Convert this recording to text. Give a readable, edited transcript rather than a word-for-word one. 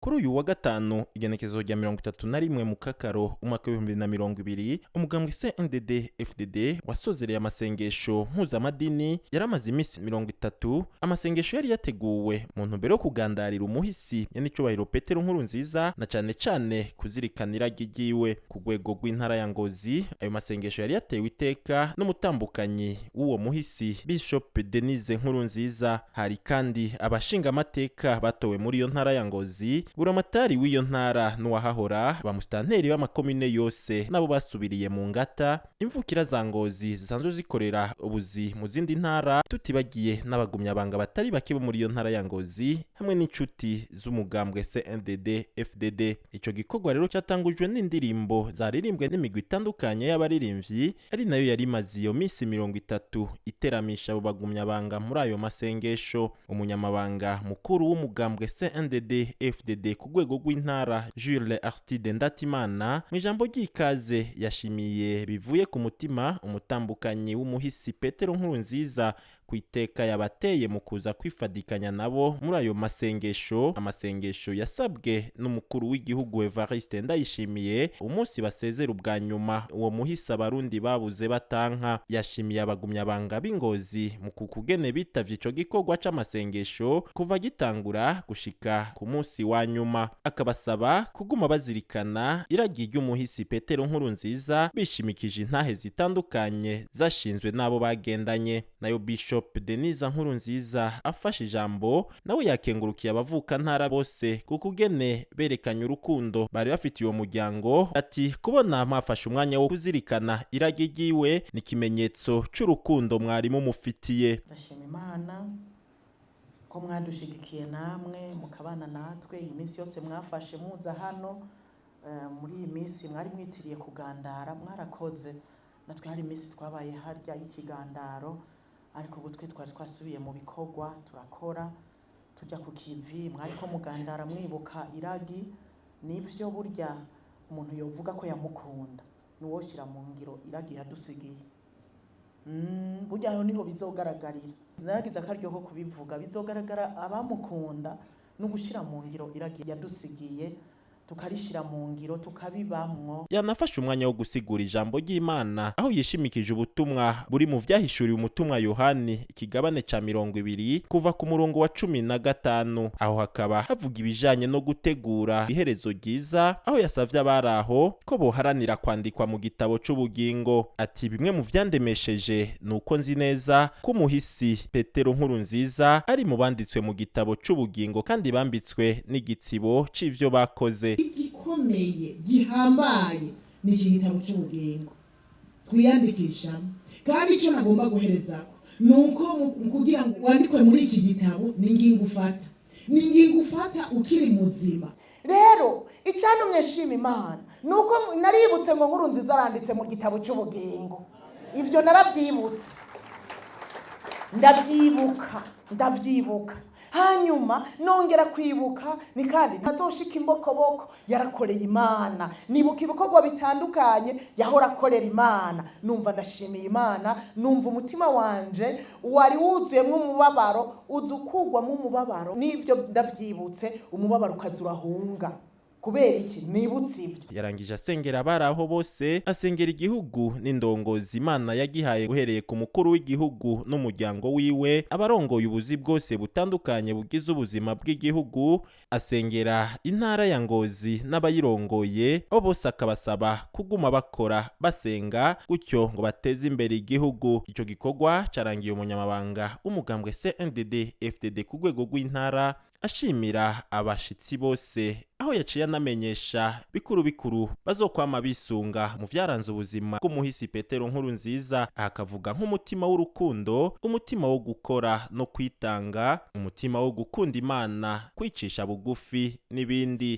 Kuri uyu wa gatanu, igenekerezo rya 31 Mukakaro umwaka w'2020, umugambwe CNDD FDD wasozereye amasengesho mpuzamadini yaramaze iminsi 30. Amasengesho yari yateguwe mu ntumbero yo kugandarira umuhisi nyenicubahiro Petero Nkurunziza, na cane cane kuzirikana iragi ryiwe. Ku rwego rw'intara ya Ngozi, ayo masengesho yari yatewe iteka n'umutambukanyi w'uwo muhisi, Bishop Denise Nkurunziza. Hari kandi abashingamateka batowe muri iyo ntara ya Ngozi, buramatari w'iyo ntara n'uwahahora, ba musitanteri b'amakomine yose nabo basubiriye mu ngata, imvukira za Ngozi zisanzwe zikorera ubuzi mu zindi ntara, tutibagiye n'abagumyabanga batari bake bo muri iyo ntara ya Ngozi, hamwe n'inshuti z'umugambwe CNDD FDD. Ico gikorwa rero cyatangujwe n'indirimbo zaririmbwe n'imigwi itandukanye y'abaririmbyi, ari nayo yari imaze iyo minsi 30 iteramisha abo bagumyabanga muri ayo masengesho. Umunyamabanga mukuru w'umugambwe CNDD FDD ku rwego rw'intara, Jules Aristide Ndatimana, mu ijambo ry'ikaze yashimiye bivuye ku mutima umutambukanyi w'umuhisi Petero Nkurunziza ku iteka yabateye mu kuza kwifadikanya nabo muri ayo masengesho, amasengesho yasabwe n'umukuru w'igihugu Evariste Ndayishimiye umunsi basezera ubwa nyuma uwo muhisi Abarundi babuze batanka. Yashimiye abagumyabanga b'Ingozi mu kukugene bitavye ico gikorwa c'amasengesho kuva gitangura gushika ku munsi wa nyuma, akabasaba kuguma bazirikana iragi ry'umuhisi Petero Nkurunziza, bishimikije intahe zitandukanye zashinzwe n'abo bagendanye. Nayo Bishop Denise Nkurunziza afashe ijambo, nawe yakengurukiye abavuka ntara bose kuko ugene berekanye urukundo bari bafitiye uwo muryango. Ati: "Kubona mwafashe umwanya wo kuzirikana iragi ryiwe ni ikimenyetso c'urukundo mwari mumufitiye." Ndashima Imana ko mwadushigikiye namwe mukabana natwe iyi minsi yose mwafashe muza hano. Muri iyi minsi mwari mwitiriye kugandara, mwarakoze. Natwe hari iminsi twabaye harya y'ikigandaro, ariko ubu twe twari twasubiye mu bikorwa, turakora, tujya ku kivi. Mwariko mugandara mwibuka iragi. Nivyo, burya umuntu yovuga ko yamukunda nuwoshyira mu ngiro iragi yadusigiye. Burya aho niho bizogaragarira. Naragize akaryo ko kubivuga, bizogaragara abamukunda no gushyira mu ngiro iragi yadusigiye, tukarishira mu ngiro, tukabibamwo. Yanafashe umwanya wo gusigura ijambo ry'Imana, aho yishimikije ubutumwa buri mu Vyahishuriwe umutumwa Yohani, ikigabane ca 20, kuva ku murongo wa 15. Aho hakaba havuga ibijanye no gutegura iherezo ryiza, aho yasavye abari aho ko boharanira kwandikwa mu gitabo c'ubugingo. Ati: "Bimwe mu vyandemesheje ni uko nzi neza ko umuhisi Petero Nkurunziza ari mu banditswe mu gitabo c'ubugingo, kandi bambitswe n'igitsibo c'ivyo bakoze." Igikomeye gihambaye ni iki gitabo cy'ubugingo twiyandikishamo. Kandi icyo nagomba guherezako ni uko kugira ngo wandikwe muri iki gitabo ni ingingo ufata, ni ingingo ufata ukiri muzima. Rero icyantumye nshima Imana ni uko naributse ngo Nkurunziza aranditse mu gitabo cy'ubugingo. Ibyo narabyibutse, ndabyibuka, ndabyibuka. Hanyuma nongera kwibuka ni kandi ntazoshika imbokoboko, yarakoreye Imana. Nibuka ibikorwa bitandukanye yahora akorera Imana, numva ndashimiye Imana. Numva umutima wanje wari wuzuyemo umubabaro uza ukugwamo umubabaro, n'ibyo ndabyibutse, umubabaro ukaza urahunga. Kubera iki? Nibutse ibyo. Yarangije asengera abari aho bose, asengera igihugu n'indongozi Imana yagihaye, uhereye ku mukuru w'igihugu n'umuryango wiwe, abarongoye ubuzi bwose butandukanye bugize ubuzima bw'igihugu, asengera intara ya Ngozi n'abayirongoye, abo bose akabasaba kuguma bakora basenga, gutyo ngo bateze imbere igihugu. Ico gikorwa carangiye umunyamabanga w'umugambwe CNDD FDD ku rwego rw'intara ashimira abashitsi bose, aho yaciye anamenyesha bikuru bikuru bazokwama bisunga mu vyaranze ubuzima bw'umuhisi Petero Nkurunziza. Aha akavuga nk'umutima w'urukundo, umutima wo gukora no kwitanga, umutima wo gukunda Imana, kwicisha bugufi n'ibindi.